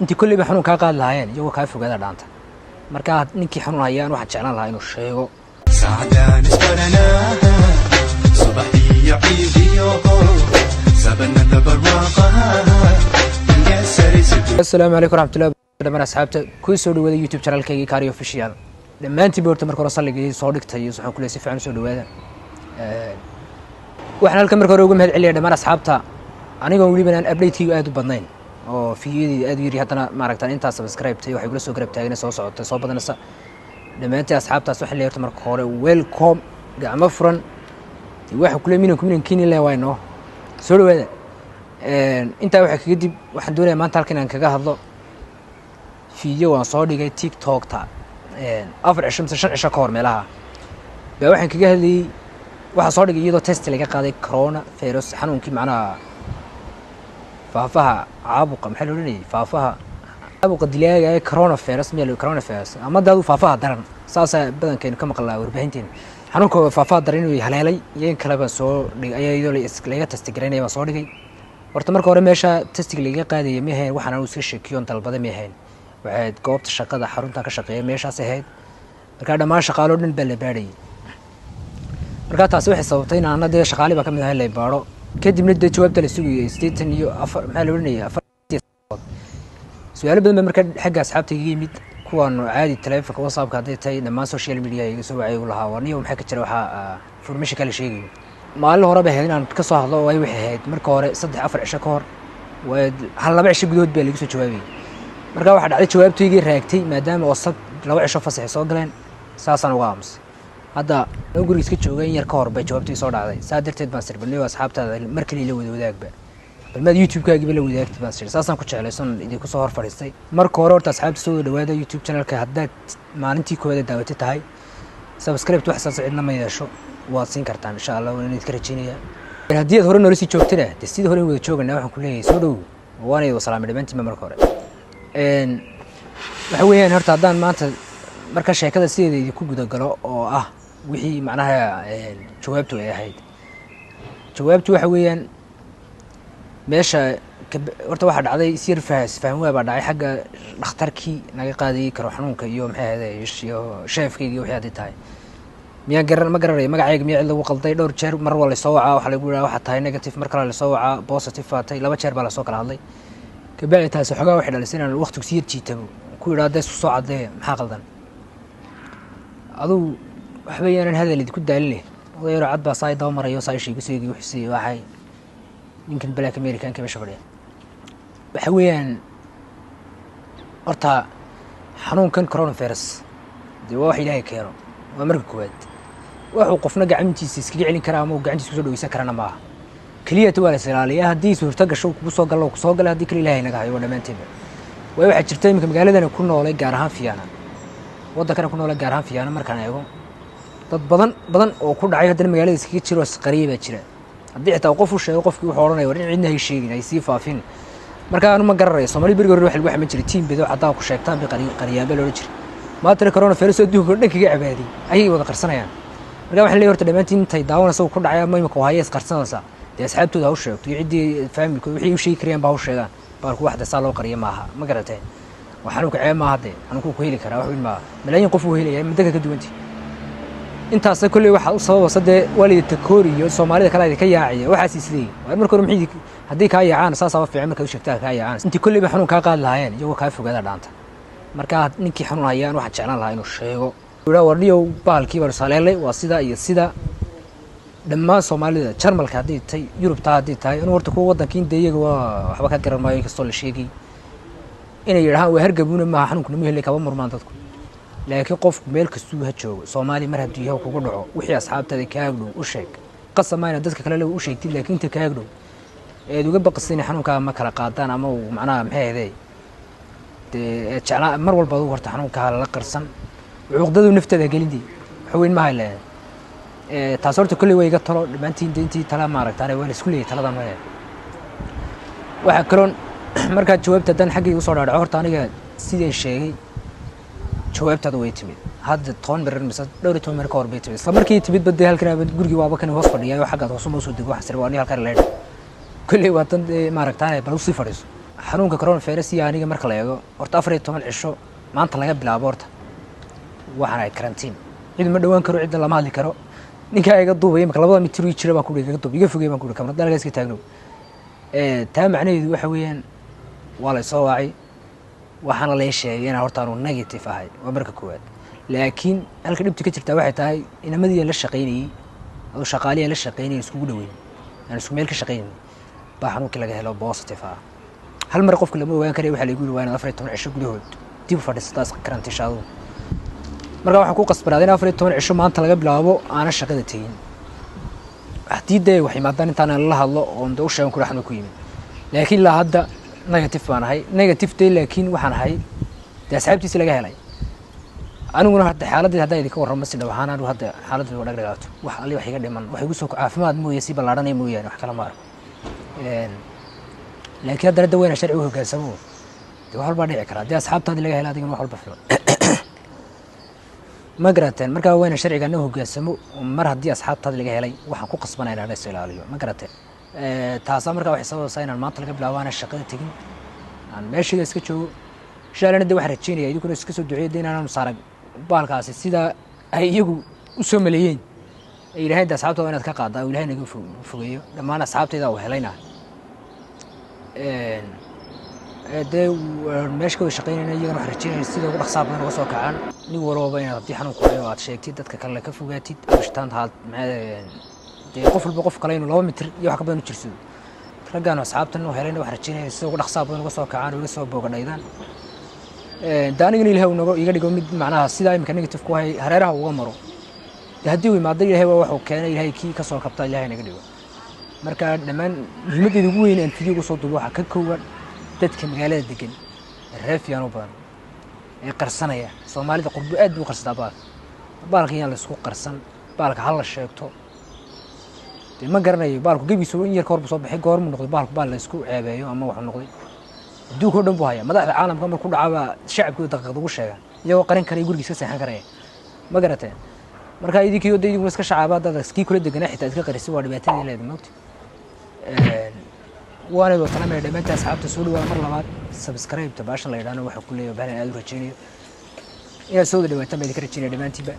Intii kolleyba xanuun kaa qaadi lahaayeen, iyagoo kaa fogaada dhaanta. Markaa ninkii xanuun hayaan, waxaan jeclaan lahaa inuu sheego. Saacadaan isbaranaa, subaxdiiyo ciidiyo sabanada barwaaqaha. Asalaamu calaykum waraxmatullahi. Dhamaan asxaabta ku soo dhawaada YouTube channelkaygii Kari Official. Dhammaantiin horta marka hore salligii soo dhigtay, waxaan ku leeyahay si fiican usoo dhawaada. Waxaan halkan marka hore uga mahad celiyay dhammaan asxaabta, anigoon weliba aan update-kaygu aad u badnayn oo fiidiyadii aad u yiri, haddana maaragtaan intaa subscribe-tay waxay kula soo garab taagna soo socotay, soo badanaysa. Dhammaantiin asxaabtaas waxaan leeyahay horta marka hore welcome, gacmo furan. Waxa kule minanku minankiini le waa inoo soo dhawaada. Intaa waxaa kaga dib, waxaan doonayaa maanta halkan inaan kaga hadlo video waan soo dhigay TikTokta 4 cisho mise 5 cisho ka hor meelaha baa. Waxaan kaga hadlayey, waxaa soo dhigay iyadoo test laga qaaday corona virus, xanuunkii macnaha faafaha caabuqa, maxaa la odhanayay, faafaha caabuqa dilaaga ee corona virus miya, corona virus ama daadu faafaha daran, saasaa badankaynu ka maqlaa warbaahinteena. Xanuunka faafaha daran inuu haleelay iyo in kale baan soo dhigay, ayaa iyadoo laga testi garaynaya baan soo dhigay. Horta marka hore meesha testiga lagaga qaadaya ma ahayn waxaan anu iska sheekiyoon dalbada, ma ahayn. Waxay ahayd goobta shaqada, xaruntan ka shaqeeya meeshaas ahayd. Markaa dhammaan shaqaalo dhan baa la baadhayay. Markaa taasi waxay sababtay in ana dee shaqaali baa ka mid ahay la baadho. Kadibna dee jawaabta la sugayay 84, maxaa la odhanayay, 4. Su-aalo badan baa markaa xagga asxaabta iga yimid, kuwaanu caadi taleefonka, WhatsAppka hadday tahay, dhammaan social media iga soo wacay, igu lahaa: "Waa niyo, maxaa ka jira waxaa information kala sheegayo?" Maalin hore bay ahayd inaan ka soo hadlo oo ay waxay ahayd marka hore 3-4 cisho ka hor, hal 2 cisho gudahood baa lagu soo jawaabayay. Marka waxaa dhacday jawaabtaygii raagtay, maadaama oo sab 2 cisho fasaxay soo galeen, saasaan uga aamusay. Hadda anoo guriga iska jooga, in yar ka hor bay jawaabtay soo dhacday. Saa darteed baan sirbalniyo asxaabtaada mar kale ila wada wadaagba, bal maad YouTube-kaagiiba la wadaagtid baan siri. Saasaan ku jeclayson idinku soo hor fadhiistay. Marka hore horta asxaabta soo wada dhawaada YouTube channelka. Haddaad maalintii koowaad daawatay tahay, subscribe wax saas cidna ma yeesho, waad siin kartaan insha Allah, waan idinka rajeynaya. Haddii aad hore noola sii joogtana, dee sidii hore wada joogana, waxaan ku leeyahay soo dhow, waana idin salaamay dhammaantiinba. Marka hore waxa weeyaan horta haddaan maanta marka sheekada sideeda idinku gudagalo oo ah wixii macnaha jawaabtu ay ahayd. Jawaabtu waxa weeyaan meesha horta waxaa dhacday isyar faham waa baa dhacay xagga dhakhtarkii naga qaadayay karo xanuunka iyo maxay ahayd iyo sheefkayga iyo wixii hadday tahay miyaan garan, ma garanayo magacayga miyaa cid lagu qalday. Dhowr jeer mar waa lasoo wacaa, waxaa lagu yihaa waxaa tahay negative, mar kale lasoo wacaa positive baa tahay. Laba jeer baa lasoo kala hadlay. Kabacdi taasi xogaa waxay dhalisay inaan waqtigu sii yar jiitamo, ku yidhaa dee isku soo caddee, maxaa qaldan adugu? Waxba yaanan hadal idinku daaline. Oday yaroo cad baa saa daba marayo, saa isha igu soo eegay, wuxuu siiyey waxay ninkan black Americanka meesha fadhiya. Waxa weeyaan horta xanuunkan coronavirus dee waa wax Ilaahay keeno, waa marka koowaad. Waxuu qofna gacantiisa iskaga celin karaa ama uu gacantiisa kusoo dhaweysan karana maaha. Keliyata waa la is ilaaliyaa. Haddii suurto gasho kugu soo galo, kusoo gala. Haddii kale Ilaahay naga hayo waa dhammaanteedba. Waayo waxaa jirta iminka magaaladana ku noolay, gaar ahaan Fiyaana, waddankana ku noolay, gaar ahaan Fiyaana, markaan eego dad badan badan oo ku dhacay, haddana magaalada iskaga jiro isqariyay baa jira. Haddii xitaa qof u sheego, qofkii wuxuu odhanaya: "War in cidna hay sheegin, hay sii faafin." Marka anu ma garanayo, Soomaali berigi hore waxa lagu xaman jiray tiim bedo caddaan ku sheegtaan bay qariyaan baa loohan jiray. Maantana corona virus adduunka oo dhan kaga cabaadiyey ayay wada qarsanayaan. Marka waxaan leeyahay horta dhammaantiin intay daawanaysa uu ku dhacay ama imika haya isqarsanaysaa, dee asxaabtooda ha u sheegto iyo ciddii faamilkooda, wixii u sheegi karayaan ba ha u sheegaan. Baalku waxda saa loo qariya maaha, ma garateen? Waa xanuunka, ceeb maaha dee, xanuunku ku heli karaa, wax weyn maaha, malaayiin qof uu helaya muddo ka duwantii. Intaasna kolley waxaa u sababasa dee waalida takoori iyo Soomaalida kale idinka yaacaya, waxaas isleeyihin. Waar marka hore maxay haddii kaa yaacaan, saasaaba fiican markaad u sheegtaa kaa yaacaan. Intii kolleyba xanuun kaa qaadi lahaayeen, iyagoo kaa fogaada dhaanta. Marka ninkii xanuun hayaan, waxaan jeclaan lahaa inuu sheego, yidhaa: "War niyow, bahalkii baan saleelay, waa sidaa iyo sida." Dhammaan Soomaalida Jarmalka hadday tahay, Yurubta hadday tahay, inuu horta kuwa waddankiin dee iyaga waa waxba ka garan maayo, inkastoo la sheegay inay yidhahaan waa hargabuna maaha, xanuunku nama helay, kaba murmaan dadku. Laakiin qofku meel kastuu ha joogo, Soomaaliya mar hadduu yahay kugu dhaco, wixii asxaabtaada kaag dhow u sheeg. Qasab maa inaad dadka kale le u sheegtid, laakiin inta kaag dhow eed uga baqasay inay xanuunkaa ma kala qaadaan ama uu macnaha maxay ahday dee jeclaa mar walba adugu horta xanuunkaa lala qarsan, cuqdadu nafteeda gelindii wax weyn maha le. Taas horta kolley waa iga talo dhammaantiin de intii tala maaragtaan waa la isku leeyahay talada maya. Waxaa kaloon markaa jawaabta haddaan xaggayga usoo dhaadhaco, horta aniga sidaan sheegay jawaabtaada way timid hadda 10 mirir mise dhowr iyo toban mirir ka hor bay timid. Isla markii timid ba dee halkan gurigii waaba kan hoos fadhiya oo xaggaad hoosuma usoo dego. Waxaan sir waa ni halkan leedh kolley waa tan dee maaragtaan bal usii fadhiiso. Xanuunka coronavirus iyo aniga marka la eego, horta 14 cisho maanta laga bilaabo horta waxaan ahay karantiin. Cid ma dhawaan karo, cidna lama hadli karo. Ninkaa iga duubaya imika 2da mitir ii jira baan ku iga duub, iga fogey baan ku kamarada halkaa iska taagnow. Taa macnaheedu waxa weeyaan waa la soo wacay, waxaana lay sheegay inaan horta aanu negative ahay. Waa marka koowaad. Laakiin halka dhibta ka jirtaa waxay tahay inamadii aan la shaqaynayey, aduu shaqaalihii aan la shaqaynayay, iskugu dhoweyn, aan isku meel ka shaqaynayay, baa xanuunkii laga helo, positive ah. Hal mar qofka lama ogaan karaya. Waxaa laygu yiri waa inaad 14 cisho gudahood dib u fadhiisataa, karantiisha adugu. Marka waxaan ku qasbanaaday in 14 cisho maanta laga bilaabo aanan shaqada tegin. Haddii dee wax yimaadaan, intaan la hadlo oon de u sheegan kuri xanuun ku yimid. Laakiin ilaa hadda negative baan ahay, negative de, laakiin waxaan ahay dee asxaabtiisi laga helay. Aniguna hadda xaaladdeed haddaan idinka warramo, si dhab ahaan anigu hadda xaaladdeed waa dhagdhagaato. Wax alli wax iga dhiman, wax igu soo caafimaad mooye, si ballaadhanaya mooyaane, wax kale ma arko. Laakiin haddana da weyna sharci u hoggaansamo, dee wax walbaa dhici kara haddii asxaabtaadii laga hela adigana wax walba filo, ma garateen? Markaa wayna sharciga na hoggaansamo. Mar haddii asxaabtaadi laga helay, waxaan ku qasbanaya inaan is ilaaliyo, ma garateen? Taasaa markaa waxay sababaysaa inaan maanta laga bilaabo aanan shaqada tegin, aan meeshayda iska joogo. Insha Allahna de waxaan rajeynaya, idinkuna iska soo duceeya de, inaanu saarag baalkaasi sidaa ay iyagu u soo maleeyeen, ay yidhaaheen de asxaabta waa inaad ka qaadaa, oo Ilahay naga fogeeyo dhammaan asxaabtayda uu helayna. Dee meesha ka wada shaqeynayna, iyagana waxaan rajeynaya sida ugu dhaqsaha badan uga soo kacaan. Nin walbaba inaad haddii xanuunku hayo aad sheegtid, dadka kalena ka fogaatid, abishtaanta aad maxaa dee qof walba qof kale inuu 2 mitir iyo wax ka badan u jirsado. Raggaan asxaabtan u helayna waxaan rajeynaya sida ugu dhaqsaha badan uga soo kacaan oo iga soo boogadhaydaan. De anigana Ilahay uu nogo iga dhigo mid macnaha sidaa imika negative ku hay hareeraha uga maro. De haddii uu imaado, Ilahay waa waxuu keenay, Ilahay kii ka soo kabta Ilahay naga dhigo. Marka dhammaan muhiimaddeeda ugu weyn aan video ugu soo duubo waxaa ka koowan dadka magaalada degan ee reer fiyan u badan ee qarsanaya. Soomaalida qurbo aad buu u qarsataa baalka. Baalka yaan la isku qarsan, baalka ha la sheegto. Dee ma garanayo, baalku gebiisu in yar ka hor buu soo baxay, goormuu noqday baalku baal la isku ceebeeyo ama waxuu noqday? Adduunka o dhan buu hayaa. Madaxda caalamka mar ku dhacaba shacabkooda daqiiqad ugu sheegaan, iyagoo qarin karaya, gurigiis ka seexan karaya, ma garateen? Marka idinkii de idinkuna iska shacaaba, haddaad kii kula deganaa xitaa iska qarisi, waa dhibaatadii leeda mogta. Waana wada salaamaya dhammaantii asxaabta. Soo dhawaada mar labaad. Subscribe-ta baashan la yidhahno waxaa ku leeyahay bahlan aad u rajeynayo inaad soo wada dhawaataan baa idinka rajeynaya dhammaantiinba.